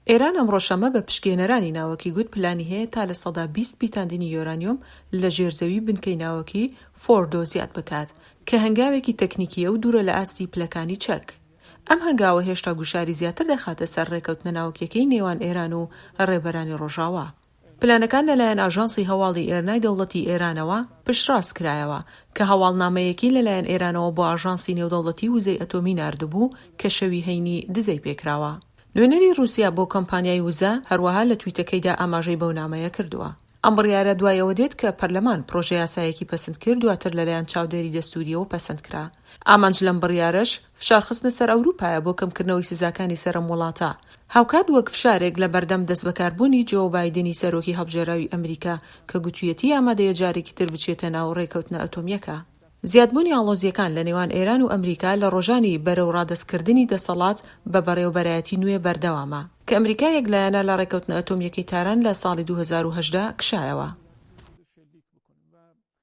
ئێران ئەمڕۆ شەممە بە پشکێنەرانی ناوەکی گوت پلانی هەیە تا 20% پیتاندنی یۆرانیۆم لە ژێر زەوی بنکەی ناوەکی فۆردۆ زیاد بکات، کە هەنگاوێکی تەکنیکییە و دوورە لە ئاستی پلەکانی چەک. ئەم هەنگاوە هێشتا گوشاری زیاتر دەخاتە سەر ڕێکەوتنە ناوکیەکەی نێوان ئێران و ڕێبەرانی ڕۆژاوا. پلانەکان لەلایەن ئاژانسی هەواڵی ئێرنای دەوڵەتی ئێرانەوە پشتڕاست کرایەوە، کە هەواڵنامەیەکی لەلایەن ئێرانەوە بۆ ئاژانسی نێودەوڵەتی وزەی ئەتۆمی ناردبوو کە شەوی هەینی دزەی پێکراوە. نوێنەری ڕووسیا بۆ کۆمپانیای وزە هەروەها لە تویتەکەیدا ئاماژەی بەو نامەیە کردووە. ئەم بڕیارە دوای ئەوە دێت کە پەرلەمان پڕۆژەیاسایەکی پەسند کرد دواتر لەلایەن چاودێری دەستوورییەوە پەسەند کرا. ئامانج لەم بڕیارەش فشارخستنە سەر ئەوروپایە بۆ کەمکردنەوەی سزاکانی سەر ئەم وڵاتە، هاوکات وەک فشارێک لە بەردەم دەستبەکاربوونی جۆو بایدنی سەرۆکی هەڵبژێراوی ئەمریکا کە گوتویەتی ئامادەیە جارێکی تر بچێتە ناو ڕێکەوتنە ئەتۆمییەکە. زیادبوونی ئاڵۆزییەکان لە نێوان ئێران و ئەمریکا لە ڕۆژانی بەرەو ڕادەستکردنی دەسەڵات بە بەڕێوەبەرایەتی نوێ بەردەوامە، کە ئەمریکا یەکلایەنە لە ڕێکەوتنە ئەتۆمییەکەی تاران لە ساڵی 2018 کشایەوە.